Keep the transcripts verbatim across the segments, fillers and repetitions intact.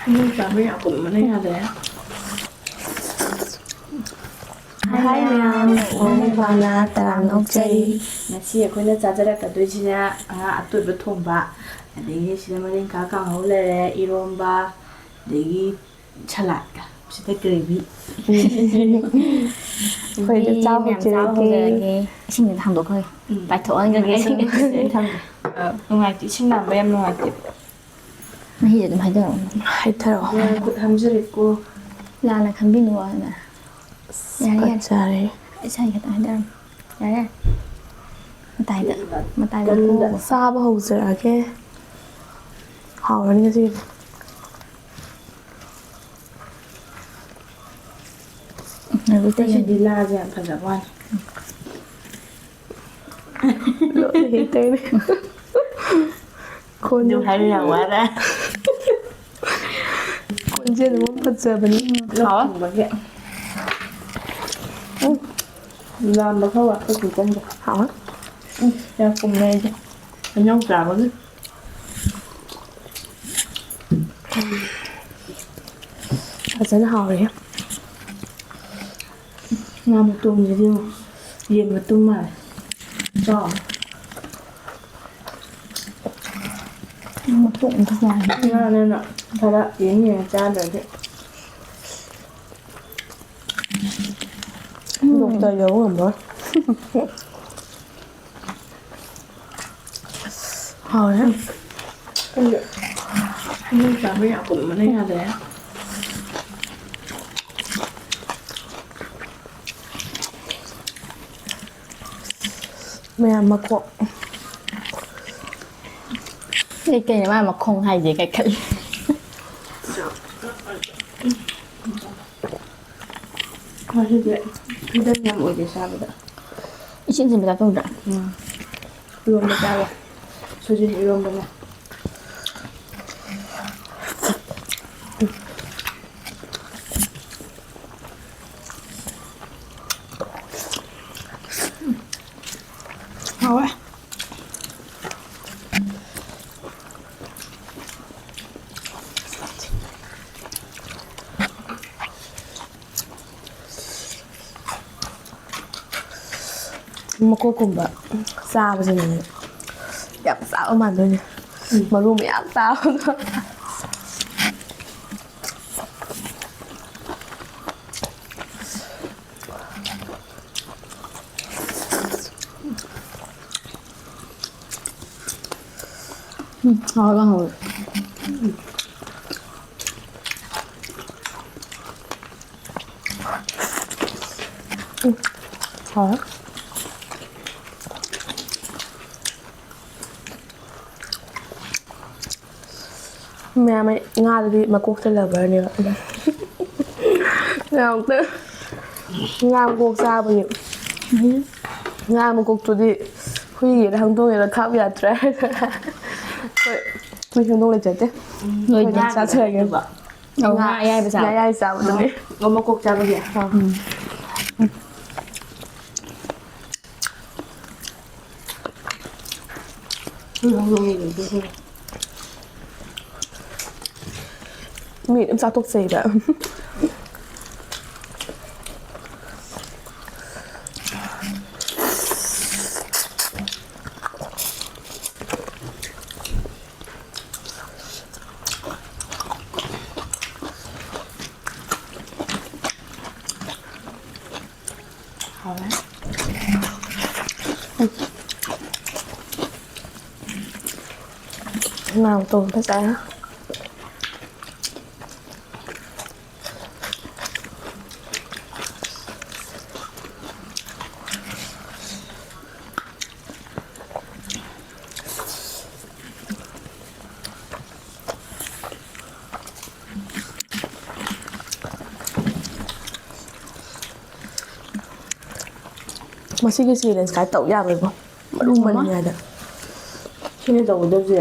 ꯏꯃꯨꯡ ꯆꯥꯕ ꯌꯥꯝ ꯀꯨꯝꯕꯅ ꯌꯥꯗ꯭ꯔꯦ꯫ ꯍꯥꯏ ꯃꯌꯥꯝ, ꯋꯥꯡꯃꯩ ꯄꯥꯎꯅ ꯇꯔꯥꯝꯅ ꯑꯣꯛꯆꯔꯤ꯫ ꯉꯁꯤ ꯑꯩꯈꯣꯏꯅ ꯆꯥꯖꯔꯛꯀꯗꯣꯏꯁꯤꯅ ꯉꯥ ꯑꯇꯣꯏꯕ ꯊꯣꯡꯕ, ꯑꯗꯒꯤ ꯁꯤꯗ ꯃꯔꯤꯡꯈꯥ ꯀꯥꯡꯍꯧ ꯂꯩꯔꯦ, ꯏꯔꯣꯝꯕ, ꯑꯗꯒꯤ ꯁꯂꯥꯗ, ꯁꯤꯗ ꯒ꯭ꯔꯦꯚꯤ꯫ ꯑꯩꯈꯣꯏꯗ ꯆꯥꯕ ꯃꯌꯥꯝ ꯆꯥꯕ ꯍꯧꯖꯔꯒꯦ꯫ ꯍꯧꯖꯔꯒꯦ꯫ ꯏꯁꯤꯡꯁꯦ ꯊꯥꯡꯗꯣꯛꯈ꯭ꯔꯒꯦ꯫ ꯎꯝ꯫ ꯄꯥꯏꯊꯣꯛꯍꯟꯈ꯭ꯔꯒꯦ꯫ ꯑꯩ ꯊꯝꯒꯦ꯫ ꯑ, ꯅꯨꯡꯉꯥꯏꯇꯦ, ꯏꯁꯤꯡ ꯅꯥꯟꯕ ꯌꯥꯝ ꯅꯨꯡꯉꯥꯏꯇꯦ꯫ ꯃꯍꯤꯁꯦ ꯑꯗꯨꯝ ꯍꯩꯊꯔꯛꯑꯣ꯫ ꯍꯩꯊꯔꯛꯑꯣ꯫ ꯃꯌꯥꯝ ꯈꯨꯠ ꯍꯥꯝꯖꯔꯦꯀꯣ꯫ ꯂꯥꯟꯅ ꯈꯟꯕꯤꯅꯨ ꯍꯥꯏꯅ꯫ ꯑꯁ, ꯌꯥꯔꯦ, ꯌꯥꯔꯦ꯫ ꯐꯖꯔꯦ꯫ ꯏꯁꯥꯒꯤ ꯈꯤꯇꯪ ꯍꯩꯊꯔꯝꯃꯣ꯫ ꯌꯥꯔꯦ, ꯌꯥꯔꯦ꯫ ꯃꯇꯥꯏꯗ, ꯃꯇꯥꯏꯗ ꯀꯟꯗ꯫ ꯀꯣꯛꯑꯣ꯫ ꯆꯥꯕ ꯍꯧꯖꯔꯛꯑꯒꯦ꯫ ꯍꯥꯎꯔꯅꯤ ꯉꯁꯤꯒꯤꯗꯤ꯫ ꯎꯝ, ꯑꯗꯨ ꯇꯩ-꯫ ꯉꯁꯤꯗꯤ ꯂꯥꯁꯦ ꯌꯥꯝ ꯐꯖꯕ ꯋꯥꯅꯤ꯫ ꯂꯣꯏ ꯍꯦꯛ ꯇꯩꯔꯦ꯫ ꯈꯣꯟ-꯫ ꯑꯗꯨ ꯍꯥꯏꯕ ꯌꯥꯝ ꯋꯥꯔꯦ꯫ ꯈꯣꯟꯖꯦꯜ ꯑꯃ ꯐꯖꯕꯅꯤ꯫ ꯂꯣꯛ ꯊꯨꯡꯕꯒꯤ꯫ ꯎꯝ꯫ ꯂꯥꯝꯕ ꯈꯔ ꯋꯥꯠꯄ ꯈꯤꯇꯪꯗꯤ꯫ ꯍꯥꯎꯋꯦ꯫ ꯎꯝ, ꯌꯥꯝ ꯀꯨꯝꯃꯦ ꯑꯩꯗꯤ꯫ ꯍꯩꯅꯧ ꯆꯥꯕꯒꯤ꯫ ꯐꯖꯅ ꯍꯥꯎꯔꯦꯍꯦ꯫ ꯉꯥ ꯃꯇꯣꯡꯁꯤꯗꯤ ꯌꯦꯡꯉꯣ, ꯌꯦꯟ ꯃꯇꯨꯝ ꯃꯥꯜꯂꯦ꯫ ꯆꯥꯎ꯫ ꯃꯇꯣꯡ ꯑꯝꯇ ꯆꯥꯒꯦ꯫ ꯉꯥꯅꯦꯅ ꯈꯔ ꯌꯦꯡ ꯌꯦꯡꯉ ꯆꯥꯗ꯭ꯔꯗꯤ꯫ ꯎꯝ꯫ ꯗꯣꯛꯇꯔ ꯌꯧꯕ ꯉꯝꯃꯔꯣꯏ꯫ ꯍꯥꯎꯔꯦ꯫ ꯑꯩꯁꯨ ꯏꯃꯨꯡ ꯆꯥꯕ ꯌꯥꯝ ꯀꯨꯝꯕꯅ ꯌꯥꯗ꯭ꯔꯦ꯫ ꯃꯌꯥꯝ ꯃꯀꯣꯛ꯫ ꯑꯩ ꯀꯩꯅꯣ ꯃꯥ ꯃꯈꯣꯡ ꯍꯥꯏꯁꯦ ꯀꯥꯏ ꯈꯜꯂꯤ꯫ ꯉꯁꯤꯗꯤ ꯐ꯭ꯔꯤꯗꯝ ꯌꯥꯝ ꯑꯣꯏꯗꯦ ꯆꯥꯕꯗ꯫ ꯏꯆꯝ ꯆꯝꯕ ꯆꯥꯛ ꯇꯧꯗ꯭ꯔꯥ? ꯎꯝ꯫ ꯏꯔꯣꯝꯕ ꯆꯥꯕ꯫ ꯁꯣꯏꯖꯤꯟ ꯏꯔꯣꯝꯕꯅꯦ꯫ ꯍꯥꯎꯋꯦ꯫ ꯃꯀꯣꯛꯀꯨꯝꯕ ꯆꯥꯕꯁꯤꯅꯅꯦ ꯌꯥꯝ ꯆꯥꯕ ꯃꯥꯟꯗꯣꯏꯅꯦ꯫ ꯃꯔꯨ ꯃꯌꯥꯝ ꯆꯥꯕꯗꯣ꯫ ꯎꯝ, ꯍꯥꯎꯔꯦ, ꯍꯥꯎꯔꯦ꯫ ꯎꯝ, ꯍꯥꯎꯔꯦ꯫ ꯃꯌꯥꯝ, ꯑꯩ ꯉꯥꯗꯗꯤ ꯃꯀꯣꯛꯁꯦ ꯂꯕꯔꯅꯦꯕ꯫ ꯉꯥꯃꯨꯛꯇ ꯉꯥ ꯃꯀꯣꯛ ꯆꯥꯕꯒꯤ꯫ ꯉꯥ ꯃꯀꯣꯛꯇꯨꯗꯤ ꯍꯨꯏꯒꯤꯔ ꯍꯪꯗꯣꯡꯒꯤꯔ ꯈꯥꯕ ꯌꯥꯗ꯭ꯔꯦ꯫ ꯍꯣꯏ, ꯍꯨꯏ ꯍꯪꯗꯣꯡ ꯂꯩꯖꯗꯦ꯫ ꯅꯣꯏꯗꯤ ꯑꯩꯈꯣꯏ ꯑꯗꯨꯝ ꯆꯥꯖꯔꯒꯦ꯫ ꯑꯣ, ꯉꯥ ꯑꯌꯥꯏꯕ ꯆꯥꯕ꯫ ꯉꯥ ꯑꯌꯥꯏꯕ ꯆꯥꯕꯗꯨꯅꯦ꯫ ꯑꯣ, ꯃꯀꯣꯛ ꯆꯥꯕꯒꯤ꯫ ꯑꯥ꯫ ꯎꯝ꯫ ꯃꯤ ꯑꯗꯨꯝ ꯆꯥꯊꯣꯛꯆꯩꯕ꯫ ꯍꯥꯎꯔꯦ꯫ ꯉꯥ ꯃꯇꯣꯡ ꯐꯖꯅ꯫ ꯃꯁꯤꯒꯤ challenge ꯀꯥꯏ ꯇꯧ ꯌꯥꯔꯣꯏꯀꯣ꯫ ꯃꯔꯨ ꯃꯔꯨ ꯃꯟꯅꯤ ꯍꯥꯏꯗ꯫ ꯁꯤꯅ ꯇꯧꯒꯗꯕꯁꯦ꯫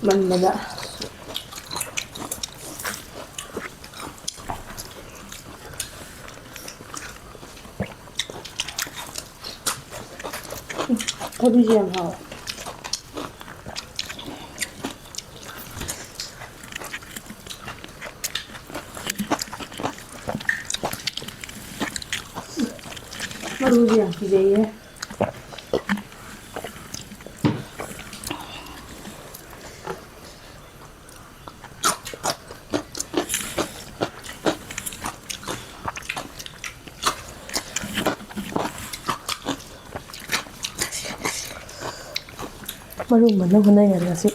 ꯃꯟꯕꯗ꯫ ꯊꯕꯤꯁꯦ ꯌꯥꯝ ꯍꯥꯎꯋꯦ꯫ ꯃꯔꯨꯁꯦ ꯌꯥꯝ ꯀꯤꯖꯩꯌꯦ꯫ ꯃꯔꯨ ꯃꯟꯅ ꯍꯣꯠꯅꯩ ꯉꯁꯤ꯫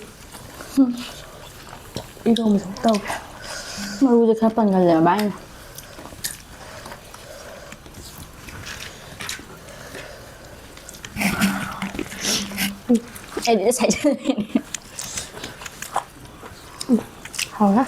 ꯏꯔꯣꯝꯕꯁꯨ ꯇꯧꯒꯦ꯫ ꯃꯔꯨꯁꯦ ꯈꯔ ꯄꯟꯒꯜꯂꯦꯕ ꯚꯥꯏꯅ꯫ ꯑꯩꯗꯤ ꯁꯥꯏꯖꯟꯅꯩꯅꯦ꯫ ꯍꯥꯎꯔꯦ꯫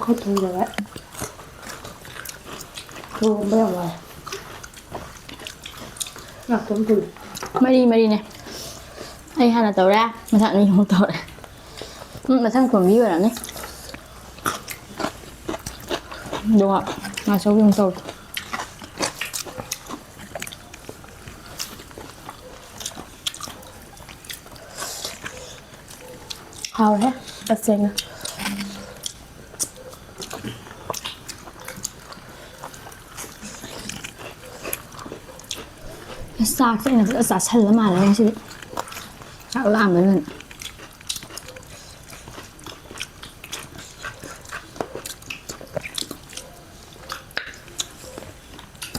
ꯈꯔ ꯊꯣꯡꯖꯔꯦ꯫ ꯊꯣꯡꯕ ꯌꯥꯝ ꯋꯥꯏ꯫ ꯉꯥꯛꯇꯪ ꯊꯨꯝ꯫ ꯃꯔꯤ ꯃꯔꯤꯅꯦ꯫ ꯑꯩ ꯍꯥꯟꯅ ꯇꯧꯔꯦ, ꯃꯊꯪ ꯑꯅꯤ ꯑꯃꯨꯛ ꯇꯧꯔꯦ꯫ ꯎꯝ, ꯃꯊꯪ ꯇꯣꯝꯕꯤ ꯑꯣꯏꯔꯝꯅꯤ꯫ ꯑꯗꯨꯒ ꯉꯥꯆꯧꯕꯤ ꯑꯃꯨꯛ ꯇꯧꯔꯦ꯫ ꯍꯥꯎꯔꯦ, ꯇꯁꯦꯡꯅ꯫ ꯆꯥꯛꯁꯦ ꯑꯩꯅ ꯐꯖꯅ ꯆꯥꯁꯜꯂ ꯃꯥꯜꯂꯦ ꯉꯁꯤꯗꯤ꯫ ꯆꯥꯛ ꯂꯥꯝꯕꯅꯤꯅ꯫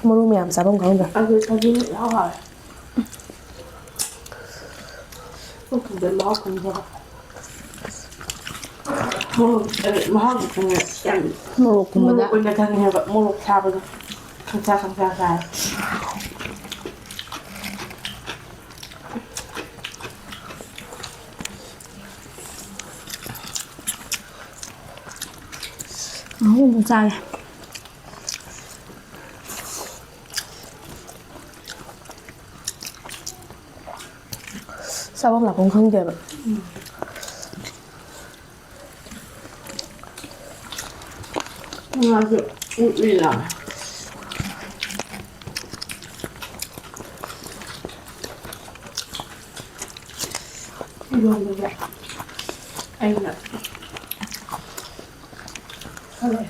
ꯃꯔꯨ ꯃꯌꯥꯝ ꯆꯥꯐꯝ ꯈꯪꯗ꯭ꯔꯦ꯫ ꯑꯗꯨ ꯁꯖꯤꯟ ꯏꯍꯥꯎ ꯍꯥꯎꯋꯦ꯫ ꯄꯨꯛ ꯊꯟꯕꯩ ꯃꯍꯥꯎ ꯈꯪꯗꯕ꯫ ꯃꯣꯔꯣꯛ, ꯑ, ꯃꯍꯥꯎꯗꯤ ꯈꯪꯉꯦ꯫ ꯌꯥꯝ ꯃꯣꯔꯣꯛꯀꯨꯝꯕꯗ꯫ ꯃꯣꯔꯣꯛ ꯑꯣꯏꯅ ꯈꯪꯉꯦ ꯍꯥꯏꯕ꯫ ꯃꯣꯔꯣꯛ ꯁꯥꯕꯗꯣ꯫ ꯈꯪꯁꯥ ꯈꯪꯁꯥ ꯁꯥꯏ꯫ ꯑꯍꯨꯝ ꯆꯥꯔꯦ꯫ ꯆꯥꯐꯝ ꯂꯥꯛꯐꯝ ꯈꯪꯗꯦꯕ꯫ ꯉꯥꯁꯨ ꯎꯠꯂꯤꯅ꯫ ꯏꯔꯣꯟꯕꯁꯦ ꯑꯩꯅ ꯈꯜꯂꯦ꯫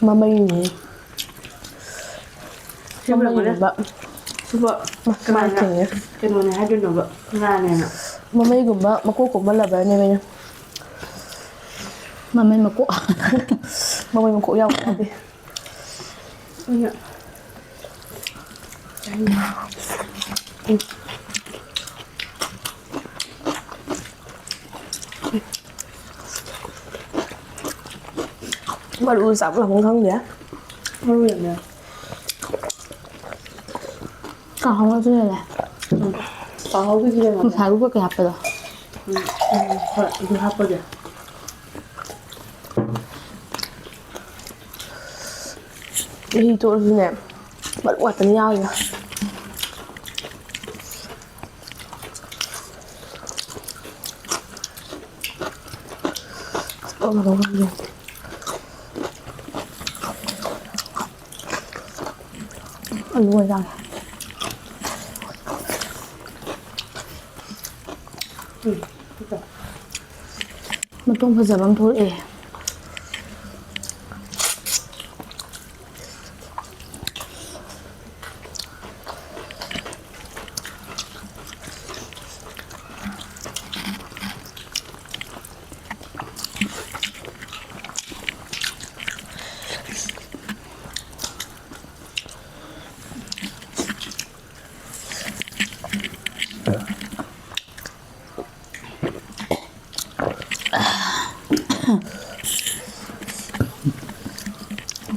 ꯃꯃꯩꯅꯦ꯫ ꯁꯤꯕꯨ ꯃꯃꯩꯒꯨꯝꯕ꯫ ꯁꯤꯕꯨ ꯃ-, ꯀꯃꯥꯏꯅ ꯃꯔꯛꯇꯅꯦ꯫ ꯀꯩꯅꯣꯅꯦ ꯍꯥꯏꯗꯣꯏꯅꯣꯕ? ꯉꯥꯅꯦꯅ꯫ ꯃꯃꯩꯒꯨꯝꯕ, ꯃꯀꯣꯛꯀꯨꯝꯕ ꯂꯕꯔꯅꯦꯕ ꯑꯩꯅ꯫ ꯃꯃꯩ ꯃꯀꯣꯛ꯫ ꯃꯃꯩ ꯃꯀꯣꯛ ꯌꯥꯎꯕ ꯌꯥꯗꯦ꯫ ꯑꯩꯅ ꯃꯔꯨ ꯆꯥꯕ ꯂꯥꯛꯐꯝ ꯈꯪꯗꯦ꯫ ꯃꯔꯨ ꯌꯥꯝ ꯌꯥꯎ-, ꯀꯥꯡꯍꯧ ꯉꯥꯛꯇ ꯂꯩꯔꯦ꯫ ꯎꯝ꯫ ꯀꯥꯡꯍꯧꯒꯤꯁꯨ ꯂꯩꯔꯝꯃꯦ꯫ ꯉꯁꯥꯏ ꯎꯕ ꯀꯩ ꯍꯥꯞꯄꯗꯣ? ꯎꯝ, ꯎꯝ, ꯍꯣꯏ, ꯑꯗꯨ ꯍꯥꯞꯄꯒꯦ꯫ ꯃꯍꯤ ꯇꯣꯠꯂꯁꯨꯅꯦ, ꯃꯔꯨ ꯉꯥꯛꯇꯅꯤ ꯌꯥꯎꯔꯤꯗꯣ꯫ ꯑꯂꯨ ꯑꯣꯏꯖꯥꯠꯂ? ꯎꯝ꯫ ꯃꯇꯣꯡ ꯐꯖꯕ ꯑꯃ ꯊꯣꯛꯂꯛꯑꯦ꯫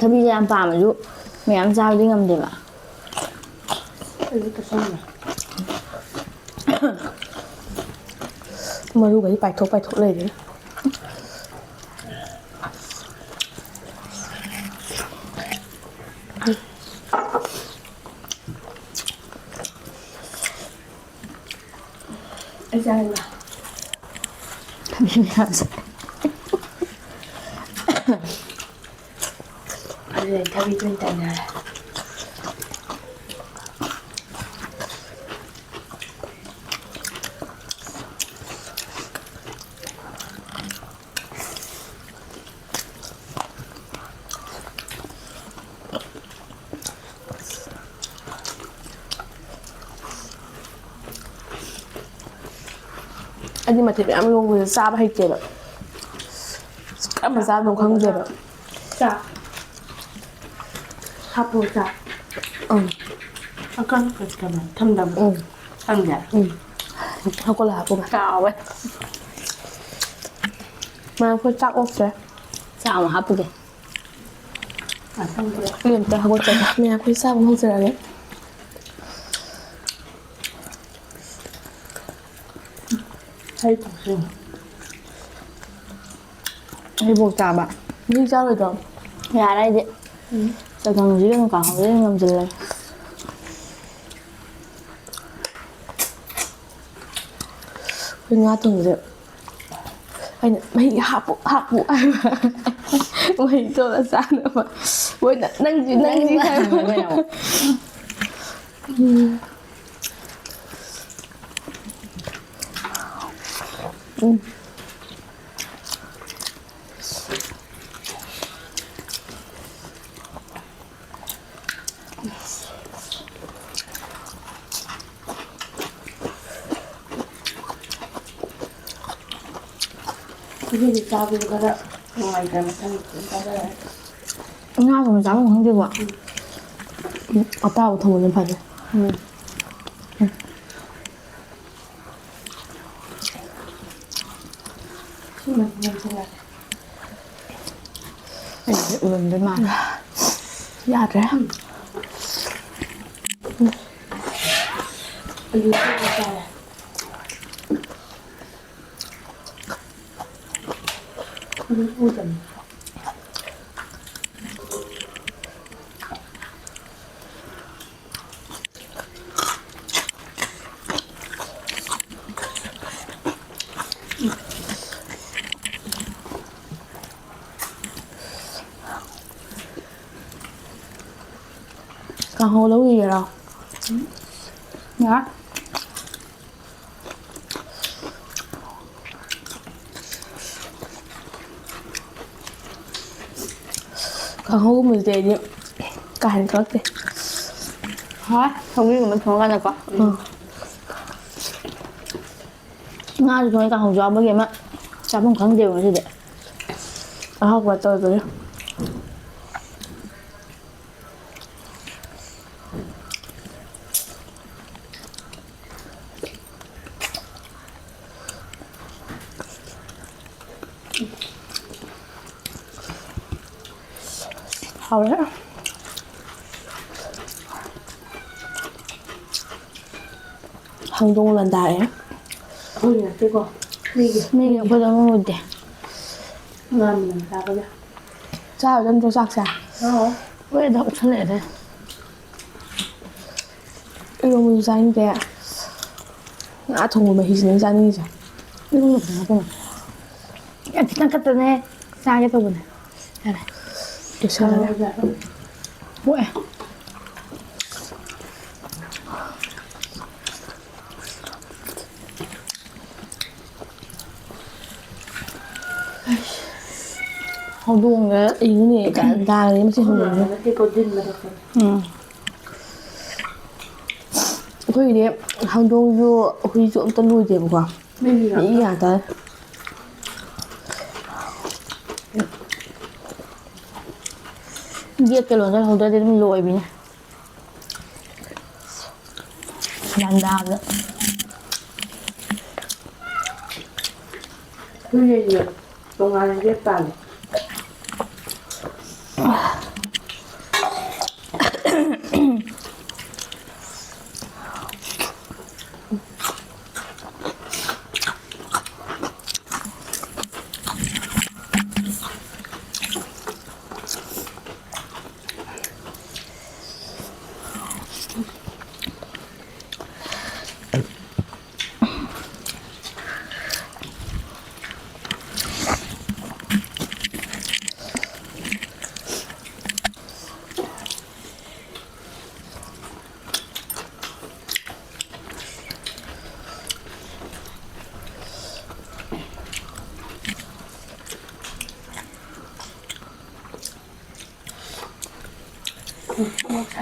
ꯊꯕꯤꯁꯦ ꯌꯥꯝ ꯄꯥꯝꯃꯁꯨ ꯃꯌꯥꯝ ꯆꯥꯕꯗꯤ ꯉꯝꯗꯦꯕ꯫ ꯃꯔꯨꯒꯗꯤ ꯄꯥꯏꯊꯣꯛ ꯄꯥꯏꯊꯣꯛ ꯂꯩꯔꯦ꯫ ꯑꯩ ꯆꯥꯔꯦ꯫ ꯊꯕꯤ ꯃꯌꯥꯝꯁꯦ꯫ ꯑꯗꯨꯗꯤ ꯊꯕꯤꯗꯨ ꯑꯣꯏꯅ ꯇꯥꯏꯅꯔꯦ꯫ ꯑꯩꯗꯤ ꯃꯊꯦꯜ ꯃꯌꯥꯝ ꯂꯣꯡꯕꯁꯦ ꯆꯥꯕ ꯍꯩꯇꯦꯕ꯫ ꯀꯔꯝꯕ ꯆꯥꯗꯣꯏꯅꯣ ꯈꯪꯗꯦꯕ꯫ ꯆꯥꯛ ꯍꯥꯞꯄꯣ, ꯆꯥꯛ꯫ ꯎꯝ꯫ ꯑꯀꯪ ꯀꯩꯅꯣ ꯊꯝꯗꯕ꯭ꯔꯣ? ꯎꯝ꯫ ꯊꯝꯗꯦ? ꯎꯝ꯫ ꯍꯧꯒꯠꯂ ꯍꯥꯞꯄꯨꯕ꯫ ꯀꯥꯎꯋꯦ꯫ ꯃꯥ ꯑꯩꯈꯣꯏ ꯆꯥꯛ ꯑꯣꯛꯇ꯭ꯔꯦ꯫ ꯆꯥꯛ ꯑꯃꯨꯛ ꯍꯥꯞꯄꯨꯒꯦ꯫ ꯑꯩ ꯑꯝꯇ ꯍꯧꯒꯠꯆꯒꯦ꯫ ꯃꯌꯥꯝ ꯑꯩꯈꯣꯏ ꯆꯥꯕ ꯑꯃ ꯍꯧꯖꯔꯛꯑꯒꯦ꯫ ꯍꯩ ꯇꯧꯁꯦ꯫ ꯍꯩꯕꯣꯡ ꯆꯥꯕ꯫ ꯅꯣꯏ ꯆꯥꯔꯣꯏꯗ꯭ꯔꯣ? ꯌꯥꯔꯦ ꯑꯩꯗꯤ꯫ ꯎꯝ꯫ ꯆꯒꯪꯁꯤꯒ ꯑꯗꯨꯝ ꯀꯥꯡꯍꯧꯁꯤꯒ ꯉꯝꯁꯤꯜꯂꯒꯦ꯫ ꯑꯩꯈꯣꯏ ꯉꯥ ꯊꯣꯡꯕꯁꯦ ꯑꯩꯅ "ꯃꯍꯤ ꯍꯥꯞꯄꯨ, ꯍꯥꯞꯄꯨ" ꯍꯥꯏꯕ꯫ ꯃꯍꯤ ꯇꯣꯠꯂ ꯆꯥꯅꯕ꯫ ꯃꯣꯏꯅ "ꯅꯪꯁꯤ, ꯅꯪꯁꯤ" ꯍꯥꯏꯕ꯫ ꯎꯝ꯫ ꯎꯝ꯫ ꯉꯥꯒꯨꯝꯕ ꯆꯥꯐꯝ ꯈꯪꯗꯦꯀꯣ꯫ ꯎꯝ, ꯑꯇꯥꯎꯕ ꯊꯣꯡꯕꯅ ꯐꯔꯦ꯫ ꯎꯝ꯫ ꯁꯤꯃꯗꯤ ꯅꯝꯁꯤꯜꯂꯒꯦ꯫ ꯑꯩꯗꯤ ꯎꯔꯝꯗꯣꯏ ꯃꯥꯜꯂꯦ꯫ ꯌꯥꯗ꯭ꯔꯦ꯫ ꯑꯂꯨ ꯊꯣꯡꯕ ꯆꯥꯔꯦ꯫ ꯑꯗꯨꯝ ꯎꯗꯕꯅꯤ꯫ ꯀꯥꯡꯍꯧ ꯂꯧꯈꯤꯒꯦꯔꯣ? ꯌꯥ꯫ ꯀꯥꯡꯍꯧꯒꯨꯝꯕꯁꯤꯗꯤ ꯑꯩꯗꯤ ꯀꯥ ꯍꯦꯟꯅ ꯀꯜꯂꯛꯇꯦ꯫ ꯍꯣꯏ, ꯁꯧꯒ꯭ꯔꯤꯒꯨꯝꯕ ꯊꯣꯡꯉꯀꯥꯟꯗꯀꯣ꯫ ꯎꯝ꯫ ꯉꯥꯁꯨ ꯊꯣꯡꯉꯦ, ꯀꯥꯡꯍꯧꯁꯨ ꯌꯥꯎꯕꯒꯤ ꯑꯃ ꯆꯥꯐꯝ ꯈꯪꯗꯦꯕ ꯉꯁꯤꯗꯤ꯫ ꯑꯍꯥꯎꯕ ꯇꯧꯗꯣꯏꯅꯦ꯫ ꯍꯥꯎꯔꯦ꯫ ꯍꯪꯗꯣꯡ ꯂꯥꯟꯗꯥꯔꯦ꯫ ꯑꯩꯈꯣꯏꯒꯤ ꯅꯠꯇꯦꯀꯣ, ꯃꯤꯒꯤ꯫ ꯃꯤꯒꯤ ꯑꯩꯈꯣꯏꯗ ꯑꯃ ꯎꯗꯦ꯫ ꯉꯥ ꯃꯅꯝ ꯆꯥꯕꯒꯤ꯫ ꯆꯥꯔꯣꯏꯗꯕ ꯅꯠꯇ꯭ꯔꯣ ꯆꯥꯛꯁꯦ? ꯆꯥꯔꯣꯏ꯫ ꯍꯣꯏ, ꯑꯗꯨꯝ ꯎꯠꯁꯜꯂꯛꯑꯦꯗ꯫ ꯏꯔꯣꯟꯕꯁꯨ ꯆꯥꯅꯤꯡꯗꯦ꯫ ꯉꯥ ꯊꯣꯡꯕ ꯃꯍꯤꯁꯤꯅꯦ ꯑꯩꯅ ꯆꯥꯅꯤꯡꯉꯤꯁꯦ꯫ ꯏꯔꯣꯟꯕ ꯐꯖꯅ ꯊꯣꯡꯉꯦ꯫ ꯌꯥꯝ ꯈꯤꯇꯪ ꯈꯛꯇꯅꯦ ꯆꯥꯒꯦ ꯇꯧꯕꯅꯦ꯫ ꯌꯥꯔꯦ꯫ ꯂꯣꯏꯁꯜꯂꯒꯦ꯫ ꯄꯣꯛꯑꯦ꯫ ꯍꯧꯗꯣꯡꯒ ꯑꯩꯅꯦ ꯀꯥꯏꯅ ꯗꯥꯒꯤ ꯃꯆꯤꯟ ꯍꯧꯗꯣꯡꯁꯦ꯫ ꯎꯝ꯫ ꯑꯩꯈꯣꯏꯒꯤꯗꯤ ꯍꯧꯗꯣꯡꯁꯨ ꯍꯨꯏꯁꯨ ꯑꯝꯇ ꯂꯣꯏꯗꯦꯕꯀꯣ꯫ ꯃꯤꯒꯤ ꯉꯥꯛꯇ꯫ ꯃꯤꯒꯤ ꯉꯥꯛꯇ꯫ ꯒꯦꯠꯀ ꯂꯣꯟꯁꯤꯟꯍꯧꯗ꯭ꯔꯗꯤ ꯑꯗꯨꯝ ꯂꯣꯏꯕꯤꯅꯦ꯫ ꯂꯥꯟꯗꯥꯕꯗ꯫ ꯍꯨꯏ ꯂꯩꯌꯦ꯫ ꯇꯣꯉꯥꯟꯅ ꯒꯦꯠ ꯄꯥꯜꯂꯦ꯫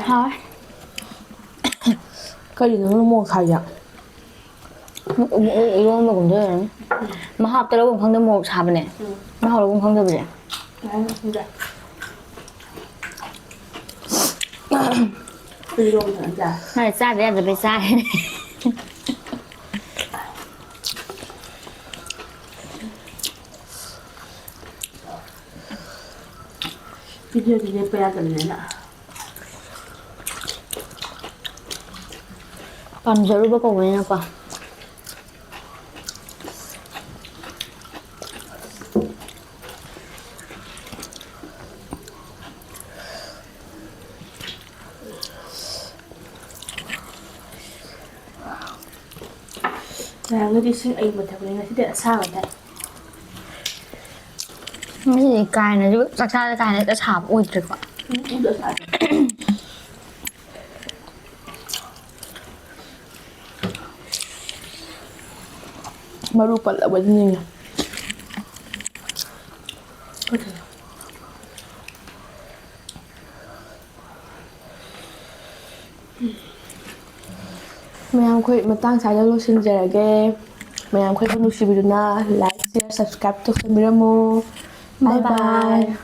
ꯍꯥꯎꯋꯦ꯫ ꯀꯔꯤꯅꯣ ꯅꯪ ꯃꯣꯔꯣꯛ ꯁꯥꯏꯁꯦ? ꯏꯔꯣꯟꯕꯒꯨꯝꯕ ꯑꯣꯏꯔꯝꯅꯤ꯫ ꯃꯍꯥꯎ ꯍꯥꯞꯇ ꯂꯧꯕꯝ ꯈꯪꯗꯦ, ꯃꯣꯔꯣꯛ ꯁꯥꯕꯅꯦ꯫ ꯎꯝ꯫ ꯃꯍꯥꯎ ꯂꯧꯕꯝ ꯈꯪꯗꯕꯅꯦ꯫ ꯃꯥꯅ ꯆꯥꯕ ꯌꯥꯗꯕꯩ ꯆꯥꯔꯤꯅꯦ꯫ ꯚꯤꯗꯤꯑꯣꯗꯤ ꯂꯦꯞꯄ ꯌꯥꯗꯕꯅꯤꯅ꯫ ꯄꯥꯝꯖꯔꯨꯕ ꯀꯧꯕꯅꯤꯅꯀꯣ꯫ ꯉꯔꯥꯡꯒꯗꯤ ꯏꯁꯤꯡ ꯑꯏꯪꯕ ꯊꯛꯄꯅꯦ, ꯉꯁꯤꯗꯤ ꯑꯁꯥꯕ ꯊꯛꯑꯦ꯫ ꯉꯁꯤꯗꯤ ꯀꯥ ꯍꯦꯟꯅꯁꯨ ꯆꯥꯛꯆꯥꯗ ꯀꯥ ꯍꯦꯟꯅ ꯍꯦꯛꯇ ꯁꯥꯕ ꯑꯣꯏꯗ꯭ꯔꯦꯀꯣ꯫ ꯎꯝ, ꯑꯗꯨ ꯑꯁꯥꯕ꯫ ꯃꯔꯨ ꯄꯠꯂꯕꯗꯤ ꯅꯤꯡꯉꯦ꯫ ꯃꯌꯥꯝ ꯑꯩꯈꯣꯏ ꯃꯇꯥꯡ ꯁ꯭ꯋꯥꯏꯗ ꯂꯣꯏꯁꯤꯟꯖꯔꯒꯦ꯫ ꯃꯌꯥꯝ ꯑꯩꯈꯣꯏꯕꯨ ꯅꯨꯡꯁꯤꯕꯤꯗꯨꯅ like, share, subscribe ꯇꯧꯁꯟꯕꯤꯔꯝꯃꯨ꯫ Bye bye꯫ Bye bye꯫